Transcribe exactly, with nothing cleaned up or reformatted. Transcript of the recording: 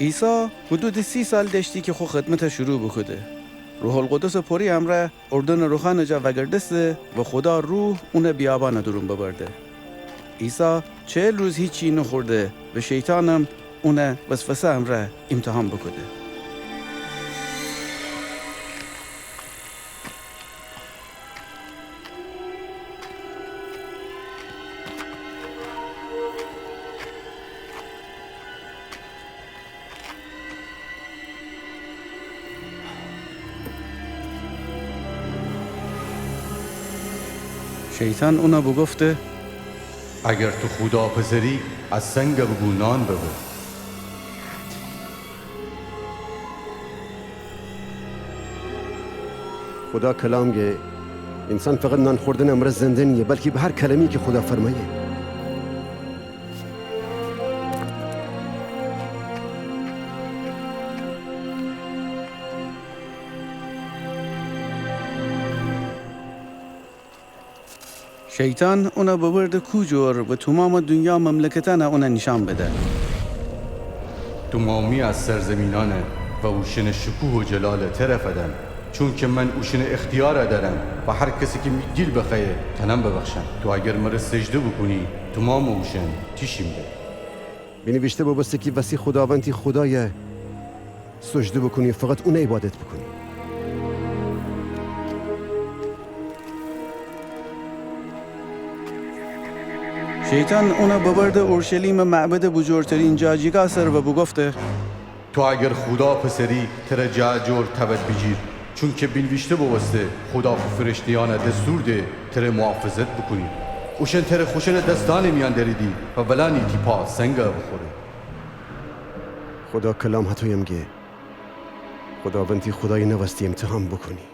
عیسی حدودٚ سی سال دأشتی کی خو خدمتَ شروع بوکوده. روح‌القدسٚ پری امرأ اردنٚ روخانٚ جا وأگردسته و خودا روح اونَ بیابانٚ دورون ببرده. عیسی چهل روز هیچی نوخورده و شیطانم اونَ وسوسه امرأ ایمتحان بوکوده. شیطان اونَ بوگفته: اگر تو خودا پسری، از سنگ بوگو نان ببه. خودا کلام گه، اینسان فقط نان خوردنٚ امرأ زنده نییه، بلکی به هر کلمه‌یی کی خودا فرمأیه. شیطان اونَ ببرده کو جور و تومامٚ دونیا مملکتأنَ اونَ نیشأن بده. تومامی از سرزمینأنَ و اوشأنٚ شکوه و جلالَ تره فدم، چونکی من اوشأنٚ اختیارَ دأرم و هر کسی کی می دیل بخوأیه تأنم ببخشم. تو اگر مره سجده بوکونی، تومامٚ اوشأن تیشیم به. بینیویشته بوبوسته کی وستی خوداوندی خودایَ سجده بوکونی، فقط اونَ عیبادت بوکونی. شیطان اونَ ببرده اورشلیمٚ معبدٚ بوجورترین جا جیگا سر و بوگفته: تو اگر خودا پسری، تره جا جور تأود بیجیر، چونکی بینیویشته بوبوسته: خودا خو فرشته‌یأنَ دستور ده تره محافظت بوکونید. اوشأن تره خوشأنٚ دستأنٚ میأن دأریدی و ولأنی تی پا سنگَ بوخوره. خودا کلام هطویم گه، خوداوندی خودایَ نوأستی ایمتحان بوکونی.